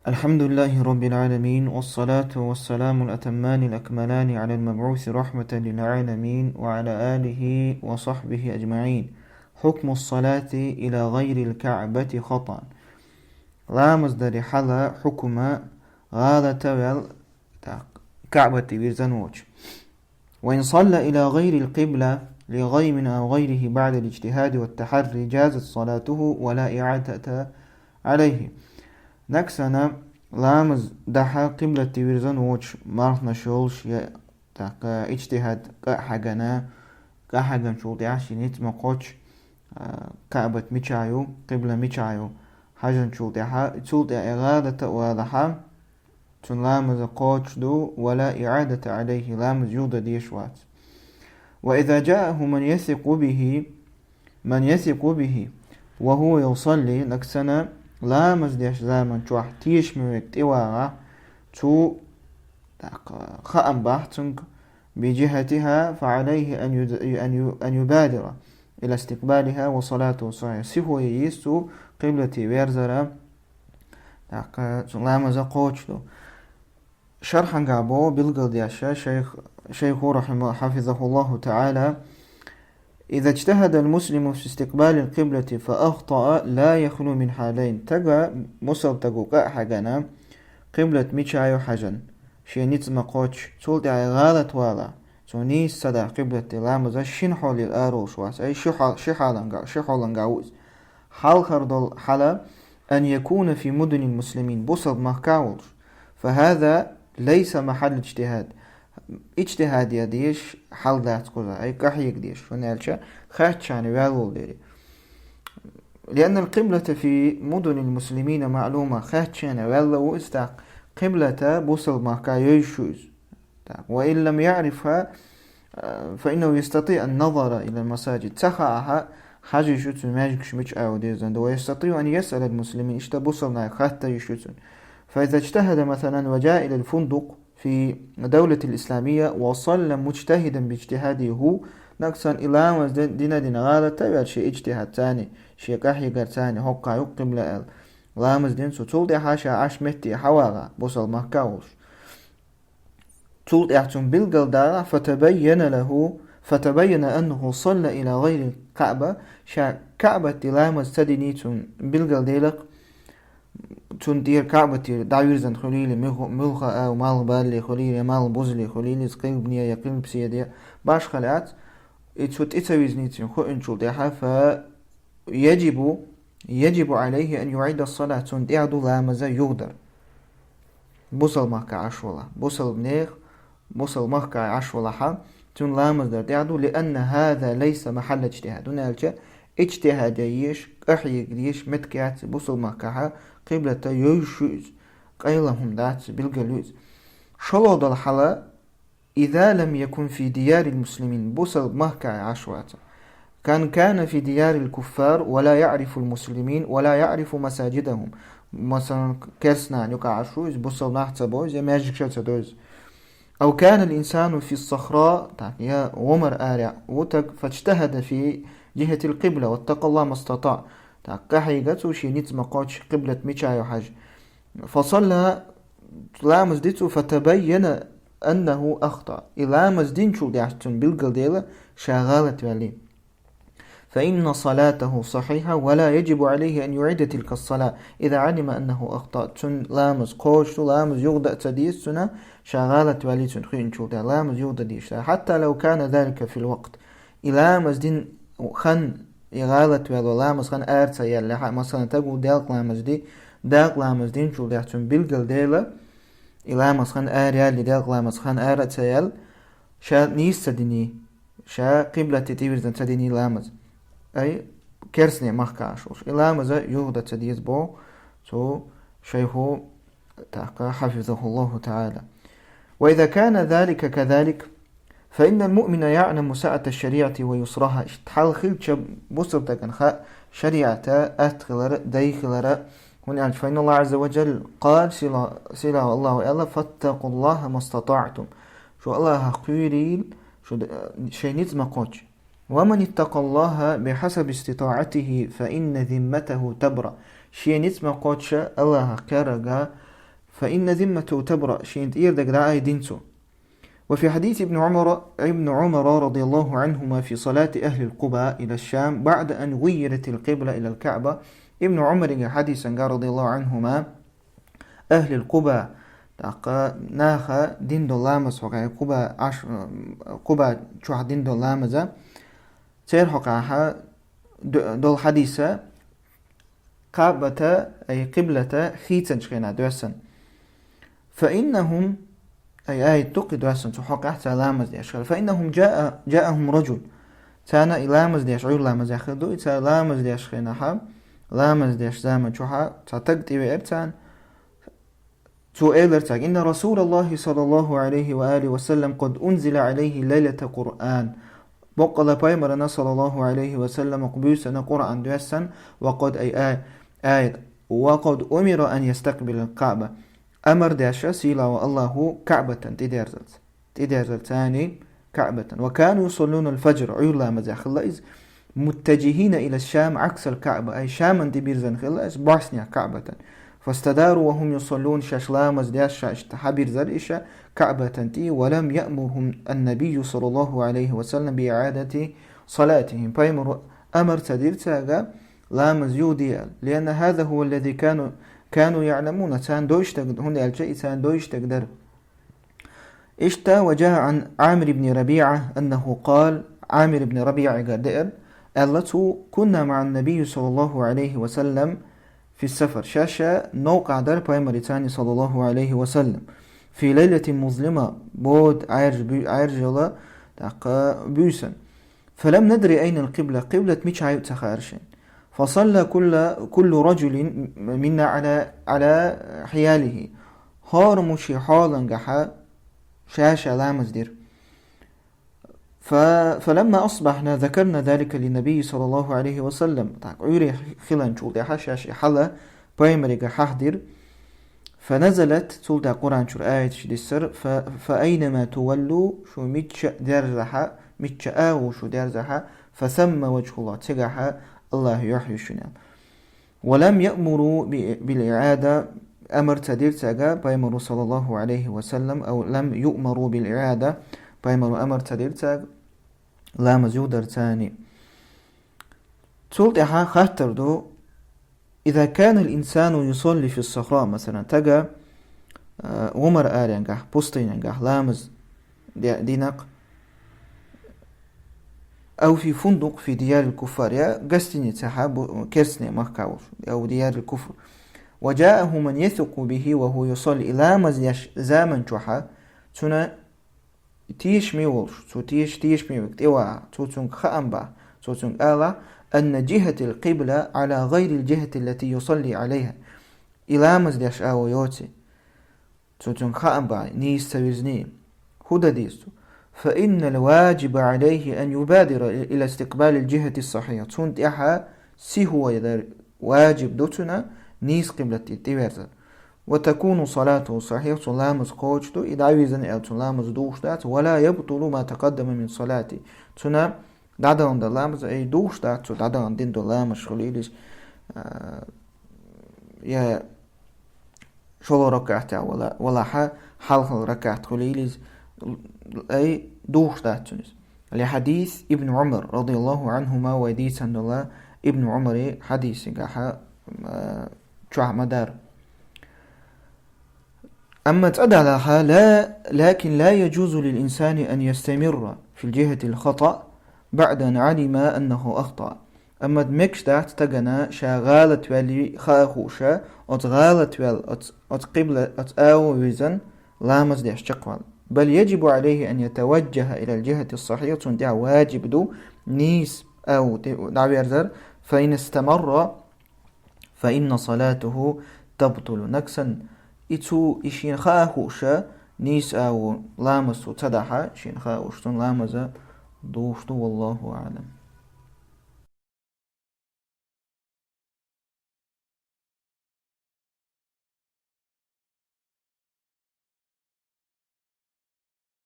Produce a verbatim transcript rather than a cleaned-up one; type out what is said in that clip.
الحمد لله رب العالمين، والصلاة والسلام الأتمان الأكملان على المبعوث رحمة للعالمين وعلى آله وصحبه أجمعين. حكم الصلاة إلى غير الكعبة خطأ. Ламаз дари хьал хьукма гӀалатаваьл, так, КаӀбате вирзан воч. وإن صلى إلى غير القبلة لغيم أو غيره بعد الاجتهاد والتحري جازت صلاته ولا إعادة عليه. Нагахь санна ламаз дахь къиблате вирзан воч, мархнаш йолаш, я, так, иджтихӀад къа хьагана, къа хьаганчул тӀехьа ший ницкъ ма кхоччу, а, КаӀбат мичахь ю, къибла мичахь ю, хьажанчул тӀехьа, цул тӀехьа гӀалата а валахь, цун ламаз кхочуш ду, ولا إعادة عليه, ламаз юхадан дезаш вац. وإذا جاءه من يثق به، من يثق به وهو يصلي, нагахь санна ламаз деш заман чохь тешаме верг тӀевагӀахь, цу, так, хаам бахь цунга, بجهتها فعليه أن يد-، أن ي-، أن يبادر إلى استقبالها وصلاته صحيحة. Сихо е йиш ю цу къиблате верзара, так, цун ламаз кхочуш ду. Шархьангахь бо билгалдеш шайх, шайхо, رحمه، حفظه الله تعالى: إذا اجتهد المسلم في استقبال القبلة فأخطأ لا يخلو من حالين. Тага, бусалба таго къа хьагана, къиблат мичахь ю хьажан, ший ницкъ ма кхоччу, цул тӀехьа гӀалат валахь, цо нийса ца дахь къиблате, ламаза шина хьоле аролуш вац, ай ши хьал-, ши хьаланга-, ши хьоланга ву иза. Хьалхара долу хьал: أن يكون في مدن المسلمين, бусалба махка волуш. فهذا ليس محل اجتهاد. Иджтихьад ян дезаш хьал дац кхуза, ай къахьега дезаш, хӀунда аьлча хаьттачарна ваьлла волу дела. لأن القبلة في مدن المسلمين معلومة, хаьттачарна ваьлла ву иза, так, къиблата бусалба махка йовзуш ю иза. Так, وإن لم يعرفها، а, فإنه يستطيع النظر إلى المساجد. Ца хаахь, хьажа йиш ю цунна маьждигаш мичахь ю дезаш. ويستطيع أن يسأل المسلمين, иштта бусалба нахе хатта йиш ю цунна. فإذا اجتهد مثلا وجاء إلى الفندق في دولة إسلامية وصلى مجتهدا باجتهاده هو, нагахь санна и ламаз дин-, дина-дина гӀалат а ваьлла шен иджтихьад царна, шен къахьегар царна, хӀокхахь ю къибла аьлла, ламаз дина цо, цул тӀехьа ша Ӏаш метте хьавагӀа, бусалба махка волуш. Цул тӀехьа цунна билгалдалахь, فتبين له، فتبين أنه صلى إلى غير الكعبة, ша КаӀбате ламаз ца динний цунна билгалделахь, цунна тӀера КаӀбате дӀавирзина хуьлийла, муьлха-, муьлхха а малхбалале хуьлийла, я малхбузале хуьлийла, иза къилбане я къилбаседе, башхалла яц, и цо тӀе ца вирзиний цунна хуьлийначул тӀехьа, فيجب، يجب عليه أن يعيد الصلاة, цунна тӀехь ду ламаза юхадар. Бусалба махка Ӏаш валахь, бусалба нехан, бусалба махка Ӏаш валахь, цунна ламаз дар тӀехь ду, لأن هذا ليس محل اجتهاد. ХӀунда аьлча иджтихьад ян езаш, къахьега дезаш меттиг яц, бусалба махкахь къиблата йовзуш ю иза, къайла хӀума дац, билгал ю иза. ШолгӀа долу хьал: إذا لم يكن في ديار المسلمين, бусалба махка Ӏаш вацахь. كأن كان في ديار الكفار ولا يعرف المسلمين ولا يعرف مساجدهم. Масалан, керстанан юкъахь Ӏаш ву иза, бусалба нах ца бо иза, я маьждигаш ца до иза. أو كان الإنسان في الصخراء, так, я вомар арахь ву таг, فاجتهد في جهة القبلة واتقى الله ما استطاع. Так, къахьийга цо шен ницкъ ма кхоччу къиблат мичахь ю хьажа. فصلى, ламаз ди цо, فتبين أنه أخطأ. И ламаз динчул тӀаьхьа цунна билгалдела ша гӀалат ваьлли. فإن صلاته صحيحة ولا يجب عليه أن يعيد تلك الصلاة إذا علم أنه أخطأ. Цунна ламаз кхочуш ду, ламаз юхадан ца деза цунна, ша гӀалат ваьлли цунна хуьлийначул тӀаьхьа, ламаз юхадан дезаш дац. حتى لو كان ذلك في الوقت. И ламаз дина хан, и гӀалат ваьлла ламаз хан ара ца яьллехь а, масалан, таг ву делкъа ламаз ди, дакъа ламаз динчул тӀаьхьа цунна билгалдела, и ламаз хан ара яьлли, делкъа ламаз хан ара а ца яьлла, ша нийса ца динний, ша къиблате тӀевирзина ца динний ламаз. Ай, керстанан махка Ӏаш волуш. И ламаз юхадан ца деза боху цу шайхо, так, حفظه الله تعالى. وإذا كان ذلك كذلك، فإن المؤمن يعلم سعة الشريعة ويسرها. Иштта хьал хилча, бусалба стагана хаьа шариӀата атта хилар, дай хилар. ХӀунда аьлча, فإن الله عز وجل قال, сийлахь, сийлахь волу АллахӀа аьлла: فاتقوا الله ما استطعتم. Шу АллахӀах кхуьйрийла, шу д-, шайн ницкъ ма кхоччу. ومن اتقى الله بحسب استطاعته فإن ذمته تبرأ. Шен ницкъ ма кхоччу АллахӀах кхерарга, فإن ذمته تبرأ, шен тӀера даг дӀаайдина цо. وفي حديث ابن عمر، ابن عمر رضي الله عنهما في صلاة أهل القباء إلى الشام بعد أن غيرت القبلة إلى الكعبة. Ибн Ӏумаригара хьадисангахь, رضي الله عنهما, أهل القباء, тӀаккха наха дина долу ламаз хьокъехь, Къуба Ӏаш-, Къуба чохь дина долу ламаза, церан хьокъехь д-, долу хьадиса, Каъбата, ай, къиблата хийцинчу хенахь доьссина. فإنهم, ай, аят ду кхин доьссина цу хьокъехь цара ламаз деш хилла. فإنهم جاء، جاءهم رجل. Царна и ламаз деш, Ӏуьйра ламазехь хир ду, и цара ламаз деш хенахь, ламаз деш заман чохь цхьа стаг тӀевеара царна. Цо элира цаьрга: إن رسول الله صلى الله عليه وآله وسلم قد أنزل عليه ليلة قرآن. Боккъала пайхамарна, صلى الله عليه وسلم, кху буьйсанна Къуръан доьссина, وقد, ай, ай, ай, وقد أمر أن يستقبل الكعبة. Амар деш, сийлахь волу Аллахо, Каъбатан тӀедерзалц. ТӀедерзалц царна Каъбатан. وكانوا يصلون الفجر, Ӏуьйра ламазехь хилла иза, متجهين إلى الشام عكس الكعبة, ай, Шамана тӀе бирзина хилла иза, бӀостанехь Каъбатан. فاستداروا وهم يصلون, шаьш ламаз деш, шаьш иштта хьабирзира иша Каъбатан тӀе, ولم يأمرهم النبي صلى الله عليه وسلم بإعادة صلاتهم. Пайхамаро амар ца дира цаьрга ламаз юхаде аьлла. لأن هذا هو الذي كانوا، كانوا يعلمون, царна дойуш дерг, хӀунда аьлча и царна дойуш дерг дара. Иштта, وجاء عن عامر بن ربيعة أنه قال, Ӏамир ибн РабиӀигара деара, аьлла цо: كنا مع النبي صلى الله عليه وسلم في السفر. Шаьш новкъахь дара пайхамарца, صلى الله عليه وسلم, في ليلة مظلمة, бода Ӏаьржа буь-, Ӏаьржа йолу, тӀаккха буьйсанна. فلم ندر أين القبلة, къиблат мичахь ю ца хаьара шайна. فصلى كل، كل رجل منا على، على حياله. ХӀораммо шен хьолангахь ша-ша ламаз дира. ف-، فلما أصبحنا ذكرنا ذلك للنبي صلى الله عليه وسلم. ТӀаккха Ӏуьйре хиланчул тӀаьхьа шаьш и хьал пайхамарига хьахдира. فنزلت, цул тӀаьхьа Къуръан чуьра аяташ диссира: ف-، فأينما تولوا, шу мичча дерзахь, мичча агӀо шу дерзахь, فثم وجه الله, цигахь Аллахьан юьхь ю шуна. ولم يأمروا ب-، بالإعادة, амар ца дира цаьрга пайхамаро, صلى الله عليه وسلم, أو لم يؤمروا بالإعادة, пайхамаро амар ца дира цаьрга ламаз юхадар царна. Цул тӀаьхьа хаттар ду: إذا كان الإنسان يصلي في الصحراء, масалан, стага, а, гӀумар аренгахь, пустынянгахь ламаз де-, динакх, أو في فندق في ديار الكفار, я гостиницехь бу-, керстанийн махкахь волуш, أو ديار الكفر, وجاءه من يثق به وهو يصلي, и ламаз деш заман чохь цунна тешаме волуш, цо теш-, тешаме верг тӀевахь, цо цуьнга хаам бахь, цо цуьнга алахь: أن جهة القبلة على غير الجهة التي يصلي عليها. И ламаз деш агӀо йоций. Цо цуьнга хаам бахь, нийса ца вирзиний. ХӀун дан деза цо? فإن الواجب عليه أن يبادر إلى استقبال الجهة الصحيحة. Цунна тӀехь сихо яр, важиб ду цунна нийса къиблат тӀе тӀеверзар. وتكون صلاته صحيحة, цуьнан ламаз кхочуш ду, и дӀавирзина аьлла цуьнан ламаз духуш дац, ولا يبطل ما تقدم من صلاته. Цуьнан дӀадахана долу ламаз, ай, духуш дац, цо дӀадахана дина долу ламазаш хуьлийла иза, а, я шолгӀа ракаӀатехь вала-, валахь, хьалхара ракаӀат хуьлийла иза, ай, духуш дац цуьнан иза. لحديث ابن عمر رضي الله عنهما, вай дийцина долу Ибн Ӏумаран хьадисагахь, а, чохь ма-дарра. Амма цкъа далахь, لا، لكن لا يجوز للإنسان أن يستمر في الجهة الخطأ بعد أن علم أنه أخطأ. Амма мегаш дац стагана ша гӀалат ваьлла хаа хууш, оцу гӀалат ваьлла, оцу, оцу къибла, оцу агӀо вирзина ламаз деш чекхвала. بل يجب عليه أن يتوجه إلى الجهة الصحيحة, цунна тӀехь важиб ду нийса агӀо тӀе дӀаверзар, فإن استمر فإن صلاته تبطل. Нагахь санна и цо, и шена хаа хууш, нийса агӀо ламаз цо ца дахь, шена хаа хууш, цуьнан ламаз духуш ду, والله أعلم.